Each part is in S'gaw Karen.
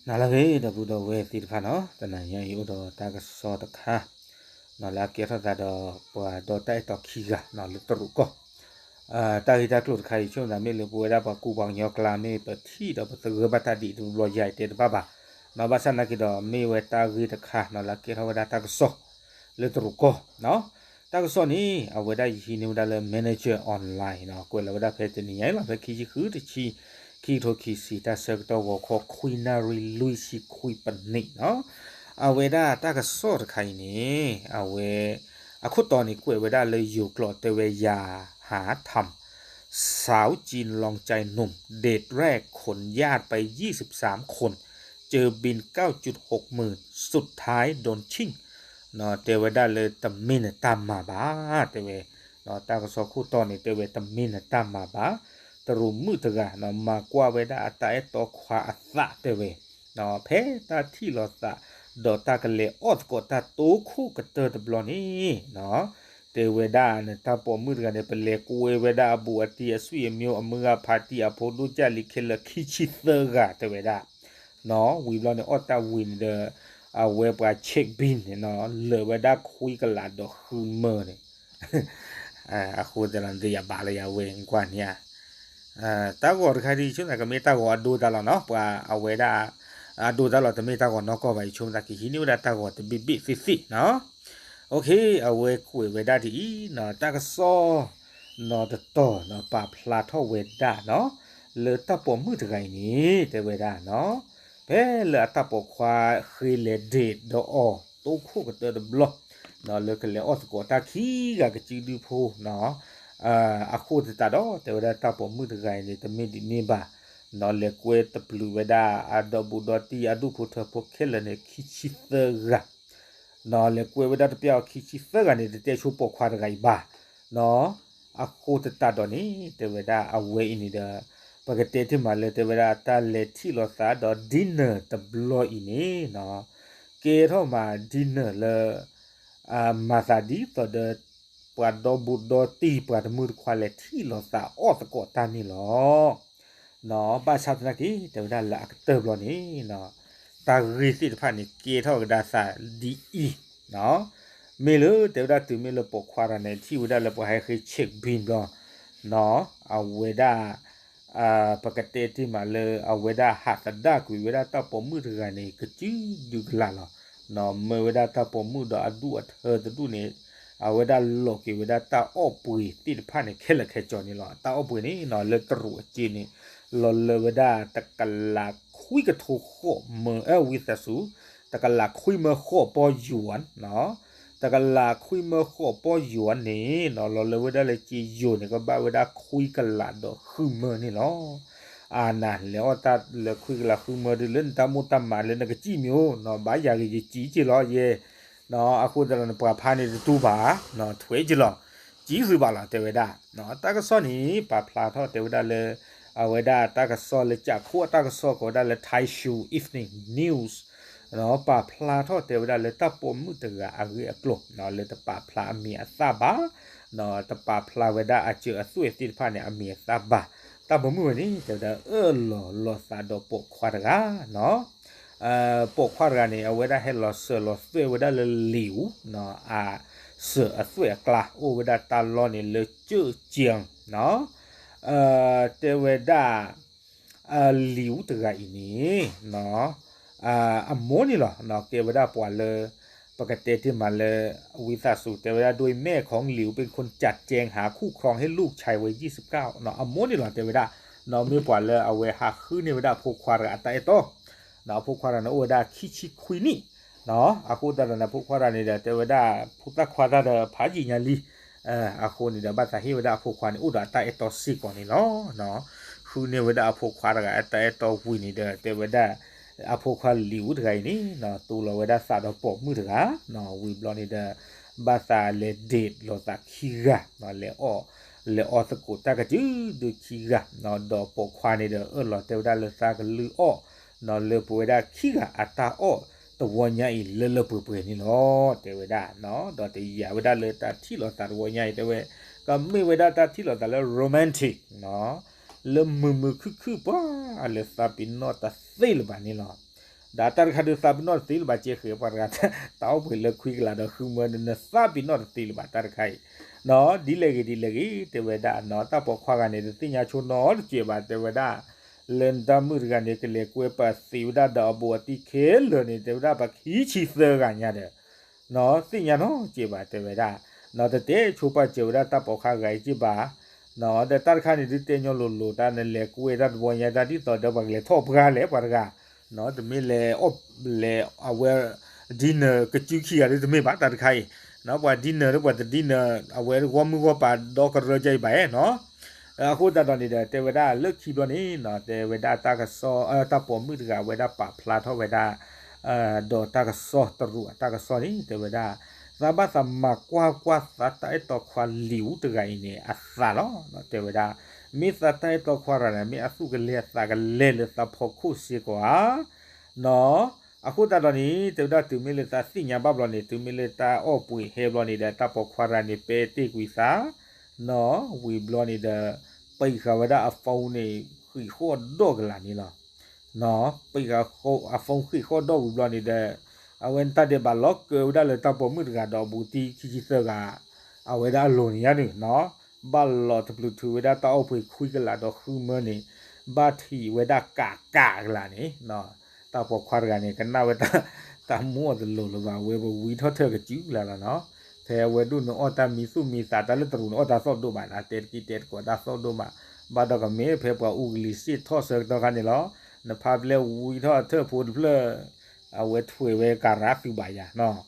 နၤလၢအဂ့ၤ ဒီပုၢ်ဒီဝဲၢ်သ့ၣ်တဖၣ်နီၤ, တနၤညါအံၤအိၣ်ဒီးတၢ်ကစီၣ်တခါ နီၤလၢအကဲထီၣ်သးဒီးပှၤဒီးတၢ်အဲၣ်တီခံဂၤနီၤလၢတရူးကီၢ်, တၢ်ဂ့ၢ်တၢ်ကျိၤတခါအံၤ ဆိကမိၣ်သးမ့ၢ်လၢပဝဲဒၣ်ပှၤကူပှၤကညီကျါမ့ၢ်ပထံၣ်ဒီးပသဂၢၢ်ဘၣ်တၢ်ဒ်တဘျီယၤအံၤတဲတဘၣ်ဘၣ်, နီၤဘၣ်ဆၣ်နာ်က့ဒီးမ့ၢ်ဝဲတၢ်ဂ့ၢ်တခါနီၤလၢအကဲထီၣ်ဝဲဒၣ်တၢ်ကစီၣ် လၢတရူးကီၢ်နီၤ, တၢ်ကစီၣ်န့ၣ် အဝဲဒၣ်ယဟံးန့ၢ်ဝဲဒၣ်လၢ Manager Online နီၤ ကွဲးလီၤဝဲဒၣ်ဖဲတနံၤညါအံၤလီၤ ဖဲခံဆံဃုတဆံ ခံကထိခံဆံ တၢ်ဆၢကတီၢ်ဂီၤခီခွံနၣ်ရံၣ်လွံၢ်ဆံခွံပနံးနီၤ, အဝဲဒၣ်တၢ်ကစီၣ်တခါအံၤန့ၣ် အဝဲ အခိၣ်တီန့ၣ်ကွဲးဝဲဒၣ်လၢယိၤကျိာ်တဲဝဲ อย่าหาทำ สาวจีนลองใจหนุ่ม เดทแรกขนญาติไปยี่สิบสามคน เจอบินเก้าจุดหกหมื่น สุดท้ายโดนชิ่ง တဲဝဲဒၣ်လၢတမ့ၢ်နတၢ်မၤဘၣ် တဲဝဲ, တၢ်ကစီၣ်ခိၣ်တီန့ၣ် တဲဝဲတမ့ၢ်နတၢ်မၤဘၣ်, တရူးမုၣ်တဂၤ မၤကွၢ်ဝဲဒၣ်အတၢ်အဲၣ်တီခွါအသးတဲဝဲ, ဖဲတၢ်ထံၣ်လိာ်သး ဒီးတၢ်ကလဲၤအီၣ်သကိးတၢ်တိခိၣ်ကတၢၢ်တဘျီန့ၣ် တဲဝဲဒၣ်နတၢ်ပိာ်မုၣ်တဂၤန့ၣ် ပလဲၤကွဲဝဲဒၣ်အဘူးအတံၢ်အဆွေအမျိုး အမုၢ်ဂၤဖးတံၢ်အဖိဒိၣ်ကၢ်လံၤခဲလၢာ်ခံဆံသၢဂၤတဲဝဲဒၣ် နီၤ ဝံၤဘျီန့ၣ် အီၣ်တၢ်ဝံၤန့ၣ်ဒီး အဝဲပှၤ check bin န့ၣ်နီၤ လၢာ်ဝဲဒၣ်ခွံကလးဒီးဃုမၢန့ၣ်, အဃိသတးဒီး နတယၤဘၣ်လၢယၤဝဲကွၢ်န့ၣ်ဧါ, တၢ်ဂီၤတခါဒ်ဆိကမိၣ်သးကမ့ၢ်တၢ်ဂီၤအဒိတၢ်လီၤနီၤ ပှၤအဝဲဒၣ် အဒိတၢ်လီၤ တမ့ၢ်တၢ်ဂီၤနီၢ်ကီၢ်ဘၣ် ယဆိကမိၣ်သးကဟံးန့ၢ်ဝဲဒၣ်တၢ်ဂီၤတဘ့ၣ်ဘ့ၣ်သ့ၣ်သ့ၣ်နီၤ, အဝဲကွဲးဝဲဒၣ်ဒ်အံၤနီၤ တၢ်ကစီၣ် နီၤတတီၤနီၤ ပာ်ဖျါထီၣ်ဝဲဒၣ်နီၤ လၢတၢ်ပိာ်မုၣ်တဂၤအံၤန့ၣ် တဲဝဲဒၣ်နီၤ ဖဲလၢအတၢ်ပိာ်ခွါဃ့လဲၤ date ဒီးအီၤ တိခိၣ်ကတၢၢ်တဘျီ နီၤ လၢကလဲၤအီၣ်သကိးတၢ်ခံဂၤကစုဒုဖိနီၤ, အဃိသတးဒီး တဲဝဲဒၣ်တၢ်ပိာ်မုၣ်တဂၤအံၤန့ၣ် တမ့ၢ်ဒ်န့ၣ်ဘၣ်, နီၤ လဲၤကွဲတပျုာ်ဝဲဒၣ်အဒီဘူးဒီတံၢ်အဒူၣ်ဖိထၢဖိခဲလၢာ်န့ၣ် ခံဆံသၢဂၤ နီၤ လဲၤကွဲဝဲဒၣ်တပျၢ်အီၤခံဆံသၢဂၤန့ၣ် တတဲဆိပိာ်ခွါတဂၤအံၤဘၣ်, နီၤ အဃိသတးဒီးန့ၣ် တဲဝဲဒၣ်အဝဲအံၤန့ၣ်ဒီး ပကတဲတ့ၢ်မးလၢတဲဝဲဒၣ်တၢ်လဲၤထံၣ်လိာ်သးဒီး dinner တဘျီအံၤန့ၣ်နီၤ ကဲထီၣ်မး dinner လၢ မၤသးဒ်သိးဒီး ပှၤဒီဘူးဒီတံၢ်ပှၤတမုၢ်တခွါလဲၤထံၣ်လိာ်သးအီၣ်သကိးတၢ်န့ၣ်လီၤ. နီၤ ဘၣ်ဆၣ်သနာ်က့ တဲဝဲဒၣ်လၢအကတၢၢ်ဘျီန့ၣ် တၢ်ဂ့ၢ်သ့ၣ်တဖၣ်န့ၣ် ကဲထီၣ်ကဒါသးဒ်အံၤ, မ့ၢ်လၢတဲဝဲဒၣ်တုၤမ့ၢ်လၢပိာ်ခွါတဂၤန့ၣ် ထံၣ်ဝဲဒၣ်လၢပှၤဟဲဃ့ check bin ဘျီ နီၤ အဝဲဒၣ် ပကတဲတ့ၢ်မးလၢအဝဲဒၣ်ဟးသဒၣ်ကွံာ်ဝဲဒၣ်တၢ်ပိာ်မုၣ်တဂၤန့ၣ် ကစုဒုကလးလီၤ. နီၤ မၢဝဲဒၣ်တၢ်ပိာ်မုၣ်ဒီးအဒူၣ်အထၢတဒူၣ်န့ၣ် အဝဲဒၣ်လီၤက့ၤဝဲဒၣ်တၢ်အီၣ်ပှ့ၤသ့ၣ်တဖၣ်န့ၣ် ခဲလၢာ်ခဲဆ့န့ၣ်လီၤ. တၢ်အီၣ်ပှ့ၤန့ၣ်နီၤ လၢတရူးအစ့န့ၣ် လီၤလၢဝဲဒၣ်တကလးခွံကထိဃိးမၢ အဝံသးစူၤ တကလးခွံမၢဃိးပီၢ်ယိၤ နီၤ တကလးခွံမၢဃိးပီၢ်ယိၤန့ၣ်နီၤ လီၤလၢဝဲဒၣ်လၢစ့ယိၤန့ၣ် ကဘၣ်ဝဲဒၣ်ခွံကလးဒီးဃုမၢန့ၣ်လီၤ. အနၤ လဲၤအီၣ်တၢ်လၢခွံကလးဃုမၢဒ်လၢနတၢ်မိၢ်တၢ်မးလၢနကစံၣ်မ့ၢ်အိၣ်နီၤ ဘၣ်ယၤဂ့ၤယစံၣ်က့ၤလီၤယဲ အဃိသတးဒီးနပှၤဖါန့ၣ်တတူၢ်ဘၣ် ထွဲက့ၤလီၤ စံၣ်သုဘၣ်လီၤ တဲဝဲဒၣ် တၢ်ကစီၣ်န့ၣ် ပာ်ဖျါထီၣ်တဲဝဲဒၣ်လၢ အဝဲဒၣ်တၢ်ကစီၣ်လၢကၠးခိၣ်အတၢ်ကစီၣ်ကိးဝဲဒၣ်လၢ Thaishu Evening News ပာ်ဖျါထီၣ်တဲဝဲဒၣ်လၢတၢ်ပိာ်မုၣ်တဂၤအဂ့ၢ်အကျိၤ လၢတပာ်ဖျါအမံၤအသၣ်ဘၣ် တပာ်ဖျါဝဲဒၣ်အစၢၤအသွဲၣ်သ့ၣ်တဖၣ်န့ၣ် အမံၤအသၣ်ဘၣ် တၢ်ပိာ်မုၣ်ဝဲန့ၣ် တဲဝဲဒၣ်အၢၣ်လီၤလိာ်သးဒီးပိာ်ခွါတဂၤနီၤ ပိာ်ခွါတဂၤန့ၣ် အဝဲဒၣ်ဟဲလီၤစၢၤလီၤသွဲၣ်ဝဲဒၣ်လၢလံာ်အူ အစၢၤအသွဲၣ်အကျါ အိၣ်ဝဲဒၣ်တၢ်လီၢ်န့ၣ်လၢကၠၢၣ်ကၠၢၣ် တဲဝဲဒၣ် လံာ်အူတဂၤအံၤန့ၣ် အမိၢ်န့ၣ်လီၤ ကဲဝဲဒၣ်ပှၤလၢ ပကတဲတ့ၢ်မးလၢ ဝံသးစူၤ တဲဝဲဒၣ် โดยแม่ของหลิวเป็นคนจัดแจงหาคู่ครองให้ลูกชายวัยยี่สิบเก้า အမိၢ်န့ၣ်လီၤ တဲဝဲဒၣ် မ့ၢ်ပှၤလၢအဝဲဟးဃုန့ၢ်ဝဲဒၣ်အဖိခွါတဂၤအတၢ်အဲၣ်တီ အဖိခွါတဂၤန့ၣ် အိၣ်ဝဲဒၣ်ခံဆံခွံနံၣ် အဃိသတးဒီးန့ၣ် အဖိခွါတဂၤန့ၣ်ဒီး တဲဝဲဒၣ် ဖိသၣ်ခွါတၢ်ဒီးဖးယံာ်ညါလံ အဃိန့ၣ်ဒီး ဘၣ်သးဟ့ၣ်ဝဲဒၣ်အဖိခွါန့ၣ် အိၣ်ဒီးအတၢ်အဲၣ်တီစ့ၢ်ကီးန့ၣ်လီၤ. ဃုန့ၢ်ဝဲဒၣ်အဖိခွါတဂၤအတၢ်အဲၣ်တီဝံၤန့ၣ်ဒီး တဲဝဲဒၣ် အဖိခွါလံာ်အူတဂၤအံၤန့ၣ် တူၢ်လိာ်ဝဲဒၣ်သးဒီးပိာ်မုၣ်တဂၤ ဝံၤဘျီန့ၣ်ဒီး ဘၣ်သးလဲၤ date လိာ်သးခံဂၤ လဲၤအီၣ် လဲၤအီၣ်သကိးတၢ်ကစုဒုခံဂၤ ဒီးပိာ်ခွါန့ၣ်ဒီး အၢၣ်လီၤတဲဝဲဒၣ်လၢသးကလုၢ်အီၣ် လၢပဝဲဒၣ်ခံဂၤအတၢ်အီၣ်တဝီညါအံၤလၢလၢပှဲၤပှဲၤန့ၣ်လီၤ တဲဝဲဒၣ် ဒီးတယာ်ဝဲဒၣ်လၢတၢ်ထံၣ်လိာ်သးတဝီညါအံၤ တဲဝဲ ကမ့ၢ်ဝဲဒၣ်တၢ်ထံၣ်လိာ်သးလၢ romantic လၢမုာ်မုာ်ခုၣ်ခုၣ်ပှၤလၢသးပ့ၤနီၣ်တသ့လၢၤဘၣ်န့ၣ်လီၤ. ဒီးတၢ်တခါဒုးသးပ့ၤနီၣ်တသ့လၢၤဘၣ် ကဲဃဲၤပှၤတဂၤ တၢ်အိၣ်ပှဲၤလၢခွံကလးဒီးဃုမၢန့ၣ် နသးပ့ၤနီၣ်တသ့လၢၤဘၣ် တၢ်တခါအံၤ ဒ်လဲၣ်ဂ့ၤဒ်လဲၣ်ဂ့ၤ တဲဝဲဒၣ်နီၤ တၢ်ပိာ်ခွါဂၤန့ၣ် တသ့ၣ်ညါဆိနီတစဲးဘၣ် တဲဝဲဒၣ် လၢနတၢ်မုၣ်တဂၤန့ၣ် ကလဲၤကွဲပာ်သံဝဲဒၣ်ဒီးအဘူးအတံၢ်ခဲလၢာ်န့ၣ် တဲဝဲဒၣ်ပှၤခံဆံသၢဂၤညါဒီး သ့ၣ်ညါနီတစဲးဘၣ် တဲဝဲဒၣ် နီၤ တတဲဆိပာ်စၢၤဝဲဒၣ်တၢ်ပိာ်ခွါဂၤအံၤက့ဘၣ် နီၤ ဒီးတၢ်တခါန့ၣ်ဒုးတဲညီလိၤလိၤ တၢ်နလဲၤကွဲတၢ်တဘီညါ တၢ်ဒ်သိးဒီးပှၤကလဲၤထီၣ်ပှၢ်လဲၣ် ပှၤတဂၤ နီၤ တမ့ၢ်လဲၤအီၣ်လဲၤအဝဲ dinner ကစုခံဂၤဒုးတမ့ၢ်ဘၣ် တၢ်တခါအံၤ နီၤ ပှၤ dinner ဒီးပှၤတ dinner အဝဲဂီၢ်မုၢ်ဂီၢ်ပၤဒီကရၢကၢအံၤဘၣ်နီၤ အဃိသတးဒီးန့ၣ်ဒီး တဲဝဲဒၣ်လၢခံဘျီန့ၣ်နီၤ တဲဝဲဒၣ်တၢ်ကစီၣ် တၢ်ပိာ်မုၣ်တဂၤ အဝဲဒၣ်ပာ်ဖျါထီၣ်ဝဲဒၣ် ဒီးတၢ်ကစီၣ်တရူးအတၢ်ကစီၣ်န့ၣ် တဲဝဲဒၣ် သးဘၣ်သးမၤကွၢ်ကွၢ်သးတၢ်အဲၣ်တီခွါလံာ်အူတဂၤအံၤန့ၣ် အသးလီၤ တဲဝဲဒၣ် မ့ၢ်သးတၢ်အဲၣ်တီခွါတဂၤန့ၣ် မ့ၢ်အသူၣ်ကလဲၤအသးကလဲၤလၢသးဖီခိၣ်စ့ၢ်ကီးဧါ နီၤ အဃိသတးဒီးန့ၣ် တဲဝဲဒၣ်တုၤမ့ၢ်လၢသးသ့ၣ်ညါဘၣ်ဘျီန့ၣ် တုၤမ့ၢ်လၢတၢ်အီၣ်ပှ့ၤဟဲဘျီန့ၣ်ဒီး တၢ်ပိာ်ခွါတဂၤန့ၣ် ပဲတ့ၢ်ကွံာ်သး နီၤ ဝံၤဘျီန့ၣ်ဒီး ပံာ်ဃာ်ဝဲဒၣ်အ phone န့ၣ် ဃံးဃီၣ်ဒီၣ်ကလာ်န့ၣ်လီၤ နီၤ ပံာ်ဃာ်အ phone ဃံးဃီၣ်ဒီၣ်ဝံၤဘျီန့ၣ်ဒီး အဝဲန့ၣ်တၢ်ဒဲးဘးလီၤကၢဝဲဒၣ်လၢတၢ်ပိာ်မုၣ်တဂၤဒီးဘူးတံၢ်ခံဆံသၢဂၤ အဝဲဒၣ်အလိၤန့ၣ်ညါန့ၣ်နီၤ ဘၣ်လီၤတပျုာ်ထုးဝဲဒၣ်တၢ်အိၣ်ပှ့ၤခွံကလးဒီးဃုမၢန့ၣ် ဘၣ်ထံးဝဲဒၣ်ကးကးကလာ်န့ၣ် တၢ်ပိာ်ခွါတဂၤန့ၣ် ကနၣ်ဝဲတၢ် တၢ်မူအီၤတလိၤလၢၤဘၣ် အဝဲပဝံထီၣ်ထၢၣ်ကစုကလးလီၤနီၤ ဖဲအဝဲဒိၣ်န့ၣ်အီၣ်တၢ်မံသူၣ်မံသး တၢ်လၢတရူးန့ၣ်အီၣ်တၢ်သီၣ်ဒိၣ်မး အတဲတကံတဲတကိးတၢ်သီၣ်ဒိၣ်မး ဘၣ်ဒီးကမ့ၢ်ဖဲပှၤအူကလံၤစ့ၣ်ထီၣ်ဆၢကတီၢ်ခါန့ၣ်လီၤ နဖးပျဲဝံထီၣ်ထၢၣ်ဖိတဖျၢၣ် အဝဲထွဲဝဲကၤရါသုးဘၣ်ယၤနီၤ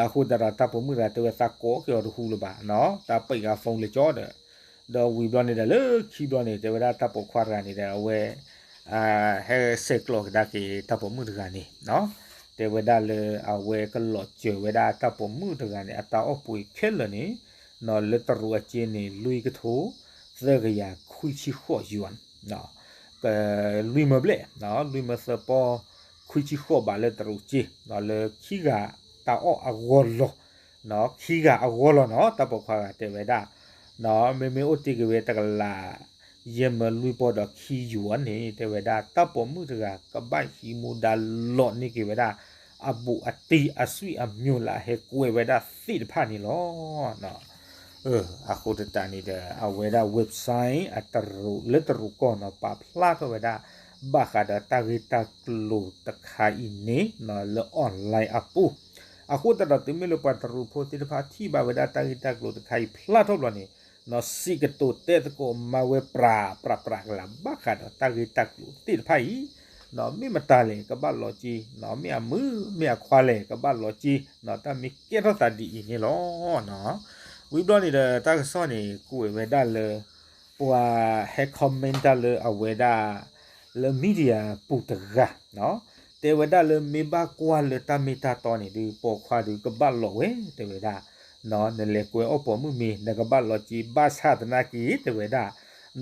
အဃိသတးဒီးတၢ်ပိာ်မုၣ်တဂၤတဲဝဲသးကိးက့ၤအီၤတဟူလၢၤဘၣ်နီၤ တၢ်ပံာ်ဃာ် phone လၢကၠီဒီး ဒီးဝံၤဘျီန့ၣ်ဒီးလၢခံဘျီန့ၣ် တဲဝဲဒၣ်တၢ်ပိာ်ခွါတဂၤန့ၣ်ဒီး အဝဲ ဟဲဆဲးကျိးကဒါက့ၤတၢ်ပိာ်မုၣ်တဂၤန့ၣ်နီၤ တဲဝဲဒၣ်လၢအဝဲကလီၤစၢၤဝဲဒၣ်တၢ်ပိာ်မုၣ်တဂၤန့ၣ် အတၢ်အီၣ်ပှ့ၤခဲလၢာ်န့ၣ် နီၤ လၢတရူးအစ့န့ၣ် လွံၢ်ကထိ သၢကယၤခွံဆံဃိးယွၤ လွံၢ်မၢဘျဲၣ် လွံၢ်မၢသၢပီ ခွံဆံဃိးဘးလၢတရူးစ့ လၢခံဂၤတၢ်အီၣ်အဂီၢ်လီၤ ခံဂၤအဂီၢ်လီၤနီၤ တၢ်ပိာ်ခွါဂၤတဲဝဲဒၣ် မ့မ့ၢ်အိၣ်တ့ၢ်က့ၤဝဲတကလး ယဲၢ်မၢလွံၢ်ပီဒီးခံယွၤန့ၣ် တဲဝဲဒၣ် တၢ်ပိာ်မုၣ်တဂၤ ကဘၣ်ဟံးမူဒါလီၤန့ၢ်က့ၤဝဲဒၣ် အဘူးအတံၢ်အဆွံၣ်အမျိၤလၢအဟဲကွဲဝဲဒၣ်သ့ၣ်တဖၣ်န့ၣ်လီၤ အဃိသတးန့ၣ်ဒီး အဝဲဒၣ် website အတရူး လၢတရူးကီၢ်နီၤ ပာ်ဖျါထီၣ်ဝဲဒၣ် ဘၣ်ဃးဒီးတၢ်ဂ့ၢ်တၢ်ကျိၤတခါအံၤန့ၣ် လၢ online အပူၤ အဃိသတးဒီးတုၤမ့ၢ်လၢပှၤတရူးဖိသ့ၣ်တဖၣ်ထံၣ်ဘၣ်ဝဲဒၣ်တၢ်ဂ့ၢ်တၢ်ကျိၤတခါအံၤဖျါထီၣ်ဘျီန့ၣ် စံးကတိၤတဲသကိးမၤဝဲပြးပြးပြးကလာ် ဘၣ်ဃးဒီးတၢ်ဂ့ၢ်တၢ်ကျိၤသ့ၣ်တဖၣ်အံၤ မ့ၢ်မတၤလဲၣ် ကဘၣ်လီၤက့ၤ မ့ၢ်အမုၣ်မ့ၢ်အခွါလဲၣ် ကဘၣ်လီၤက့ၤ တၢ်မ့ၢ်ကဲထီၣ်သးဒ်အံၤန့ၣ်လီၤ ဝံၤဘျီန့ၣ်ဒီး တၢ်ကစီၣ်န့ၣ် ကွဲးဝဲဒၣ်လၢ ပှၤဟဲ comment တၢ်လၢအဝဲဒၣ် လၢ media ပူၤတဂၤ တဲဝဲဒၣ်လၢမ့ၢ်ဘၣ်ကွၢ်လၢတၢ်မ့ၢ်တၢ်တီန့ၣ်ဒုး ပိာ်ခွါဒုးကဘၣ်လီၤဝဲ တဲဝဲဒၣ် နလဲၤကွဲအီၣ်ပိာ်မုၣ်မ့ၤ နကဘၣ်လီၤက့ၤ ဘၣ်ဆၣ်သနာ်က့ တဲဝဲဒၣ်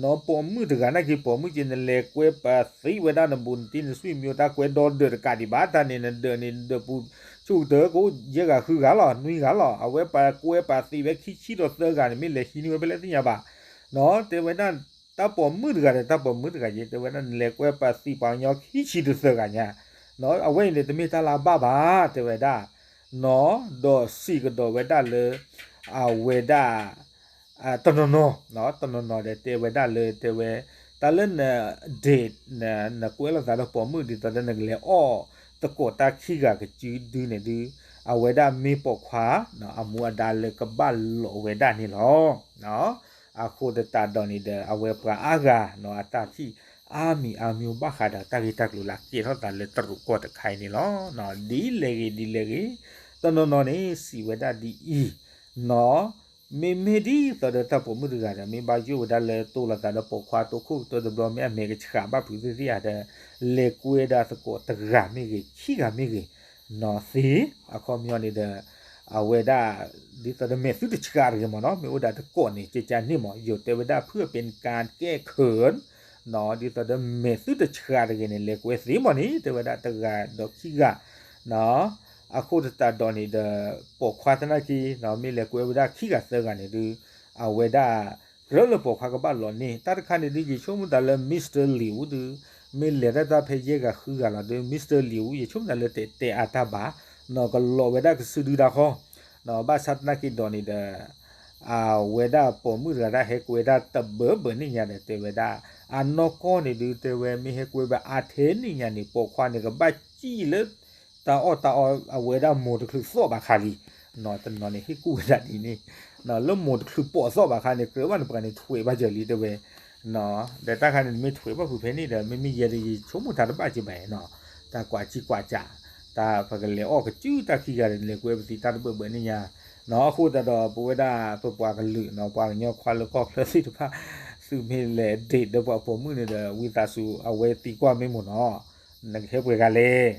နပိာ်မုၣ်တဂၤနာ်က့ ပိာ်မုၣ်က့ နလဲၤကွဲပာ်သံဝဲဒၣ်နဘူးနတံၢ်နဆွံၣ်မ့ၤ တၢ်ကွဲဒီဒၢးတကးဒံးဘၣ် တၢ်န့ၣ် နဒၢးန့ၣ် နဒၢးပူၤ ဆူၣ်ကတၢၢ်ကအိၣ်ယဲၢ်ဂၤဃုဂၤလီၤ နွံဂၤလီၤ အဝဲပာ်ကွဲပာ်သံဝဲခံဆံဒီးသၢဂၤန့ၣ် မ့ၢ်လဲၤဟံးန့ၢ်ဝဲဖဲလဲၣ်သ့ၣ်ညါဘၣ် တဲဝဲဒၣ်တၢ်ပိာ်မုၣ်တဂၤဒီး တၢ်ပိာ်မုၣ်တဂၤက့ တဲဝဲဒၣ် နလဲၤကွဲပာ်သံပှၤကညီခံဆံဒီးသၢဂၤညါ အဝဲအံၤန့ၣ် တမ့ၢ်တၢ်လၢအဘၣ်ဘၣ် တဲဝဲဒၣ် ဒီးစံးကဒီးဝဲဒၣ်လၢ အဝဲဒၣ် တနီၤနီၤ တနီၤနီၤဒီးတဲဝဲဒၣ်လၢ တဲဝဲ တၢ်လၢန date နကွဲးလိာ်သးဒီးပိာ်မုၣ် ဒ်သိးဒီးနကလဲၤအီၣ်သကိးတၢ်ခံဂၤကစုဒုန့ၣ်ဒုး အဝဲဒၣ်မ့ၢ်ပိာ်ခွါ အမူအဒါလၢကဘၣ်လီၤဝဲဒၣ်န့ၣ်လီၤ. အဃိသတးဒီးန့ၣ်ဒီး အဝဲပှၤအါဂၤနီၤ အတၢ်ထံၣ်အါမံၤအါမံၤ ဘၣ်ဃးဒီးတၢ်ဂ့ၢ်တၢ်ကျိၤလၢအကဲထီၣ်သးလၢတရူးကီၢ်တခါအံၤန့ၣ်လီၤ. ဒ်လဲၣ်ဂ့ၤ ဒ်လဲၣ်ဂ့ၤ တနီၤနီၤန့ၣ် စံးဝဲဒၣ်ဒ်အံၤနီၤ မ့မ့ၢ်ဒ်သိးဒီးတၢ်ပိာ်မုၣ်တဂၤဒီး မ့ၢ်ဘၣ်ယိၣ်ဝဲဒၣ်လၢတိၢ်လိာ်သးဒီးပိာ်ခွါတိခိၣ်ကတၢၢ်တဘျီ မ့ၢ်အမဲာ်ကဆှးဘၣ်ဖုးသ့ၣ်သ့ၣ်ဧါဒီး လဲၤကွဲဒၣ်သကိးတဂၤမ့ၢ်ဂ့ၤ ခံဂၤမ့ၢ်ဂ့ၤ နီၤသ့ အခီပညီန့ၣ်ဒီး အဝဲဒၣ် ဒ်သိးဒီးမဲာ်သုတဆှးတဂ့ၤမ့ၢ်နီၤ မ့ၢ်အိၣ်ဒၣ်တကိးန့ၣ် ကကန့ၣ်မ့ၢ် ယိၤတဲဝဲဒၣ် ဖုအပ့ၤကၣ်ကဲခိၣ် နီၤ ဒ်သိးဒီးမဲာ်သုတဆှးတဂ့ၤန့ၣ် လဲၤကွဲသ့မ့ၢ်န့ၣ် တဲဝဲဒၣ်တဂၤဒီးခံဂၤ နီၤ အဃိသတးဒီးန့ၣ်ဒီး ပိာ်ခွါသနာ်က့ နီၤ မ့ၢ်လဲၤကွဲဝဲဒၣ်ခံဂၤသၢဂၤန့ၣ်ဒုး အဝဲဒၣ် ကြၢးလၢပိာ်ခွါကဘၣ်လီၤန့ၢ် တၢ်တခါန့ၣ်ဒုး ယဆိကမိၣ်သးလၢ Mister Liu ဒုး မ့ၢ်လဲၤတၢ်တၢ်ဖဲယဲၢ်ဂၤဃုဂၤလီၤဒီး Mister Liu ယဆိကမိၣ်သးလၢတဲတဲအါတၢ်ဘၣ်, ကလီၤဝဲဒၣ်ကစုဒုတၢ်ဃီ, ဘၣ်ဆၣ်သနာ်က့ဒီးန့ၣ်ဒီး အဝဲဒၣ်ပိာ်မုၣ်တဂၤဒၣ်ဟဲကွဲတၢ်တဘၢဘၢန့ၣ်ညါဒီး တဲဝဲဒၣ် အနီၢ်ကီၢ်န့ၣ်ဒုး တဲဝဲမ့ၢ်ဟဲကွဲဘၣ်အါထဲန့ၣ်ညါန့ၣ် ပိာ်ခွါန့ၣ် ကဘၣ်စံၣ်လၢ တၢ်အီၣ်တၢ်အီ အဝဲဒၣ်မိၢ်တချုးသီၣ်ဘၣ်ခါလံ, တနီၤန့ၣ်ဟ့ၣ်ကူၣ်ဝဲဒၣ်ဒ်န့ၣ်, လၢမိၢ်တချုးပိာ်သီၣ်ဘၣ်ခါန့ၣ် ကြၢးဘၣ်န့ၣ်ပှၤန့ၣ်ထွဲးဘၣ်စၢၤလံတဲဝဲ, ဒီးတၢ်ခါန့ၣ်မ့ၢ်ထွဲးဘၣ်ဖုးဖဲန့ၣ်ဒီး မ့မ့ၢ်ယဲဒုးယဆိကမိၣ်တၢ်တဘၣ်က့ဘၣ်နီၤ, တၢ်ကွၢ်ကံကွၢ်စး, တၢ်ပကလဲၤအီၣ်ကစုတၢ်ခံဂၤဒီး လဲၤကွဲပသံးတၢ်တဘၢဘၢန့ၣ်ညါ, အဃိသတးဒီးပဝဲဒၣ်ပပှၤကလုာ်နီၤ ပှၤကညီခွါလၢကီၢ်ချၢသ့ၣ်တဖၣ် သုမ့ၢ်လဲၤဒ့ၣ်ဒီးပှၤပိာ်မုၣ်န့ၣ်ဒီး ဝံသးစူၤအဝဲသံကွၢ်မ့ၢ်မိၢ်နီၤ, နကဟဲပှဲၤဂၤလဲၣ်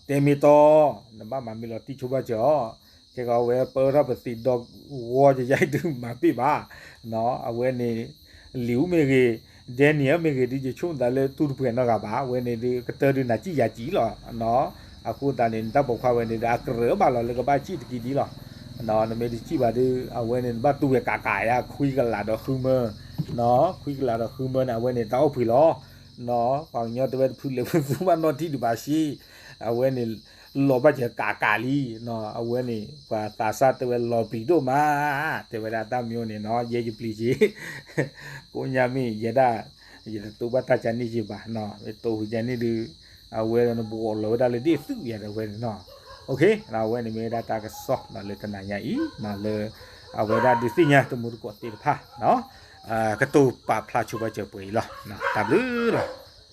တဲမ့ၢ်တီ, နဘၣ်မၤမ့ၢ်လီၤတံၢ်ဆိဘၣ်စၢၤအီၤ, ခဲကီးအဝဲပၢထီၣ်ပသံးဒီဂီၢ်ယယါအံၤဒုးမၤပ့ၢ်ဘၣ်, အဝဲန့ၣ် Liu မ့ၢ်ဂ့ၤ, Daniel မ့ၢ်ဂ့ၤဒုး ယဆိကမိၣ်သးလၢတူၢ်တပှဲၤနီတဂၤဘၣ်, အဝဲန့ၣ်ဒုးကတၢၢ်ဒုးနၤစံၣ်ယၤစံၣ်လီၤ, အဃိသတးန့ၣ် နတၢ်ပိာ်ခွါဝဲန့ၣ်ဒီး အကြၢးဘၣ်လီၤလၢကဘၣ်စံၣ်တက့ၢ်ဒ်လီၤ, နမ့ၢ်တစံၣ်ဘၣ်ဒုး အဝဲန့ၣ် နဘၣ်တူၢ်ဝဲကးကးယါ ခွံကလးဒီးဃုမၢ, ခွံကလးဒီးဃုမၢန့ၣ် အဝဲန့ၣ်တၢ်အိၣ်ဖှံလီၤ ပှၤကညီတဲဝဲတဖုလဲၤဖုသူဘၣ်နီၢ်ထံၣ်ဒံးဘၣ်စ့, အဝဲန့ၣ် လီၤဘၣ်စၢၤကးကးလံ, အဝဲန့ၣ် ပှၤသးစၢ်တဲဝဲလီၤပျံၤဒိၣ်မး, တဲဝဲဒၣ်တၢ်မံၤန့ၣ်နီၤ ယဲယပျံၤက့ၤ, ကိးညါမ့ၢ်ယဲဒၣ်, ယတတိဘၣ်တၢ်ကန့ၣ်က့ဘၣ်, တိၢ်ဃုာ်ကန့ၣ်ဒုး, အဝဲဒီးနဘှီလီၤဝဲဒၣ်လၢဒ့ၣ်သုးယၤဒီးဝဲန့ၣ်နီၤ, အဝဲန့ၣ်မ့ၢ်ဝဲဒၣ်တၢ်ကစီၣ်လၢတနၤညါအံၤ, လၢ အဝဲဒၣ်ဒုးသ့ၣ်ညါတမူတကိးသ့ၣ်တဖၣ်, ကတိၤပာ်ဖျါဆိဘၣ်စၢၤပှဲၤအံၤလီၤ, တၢ်ဘျုးလီၤ.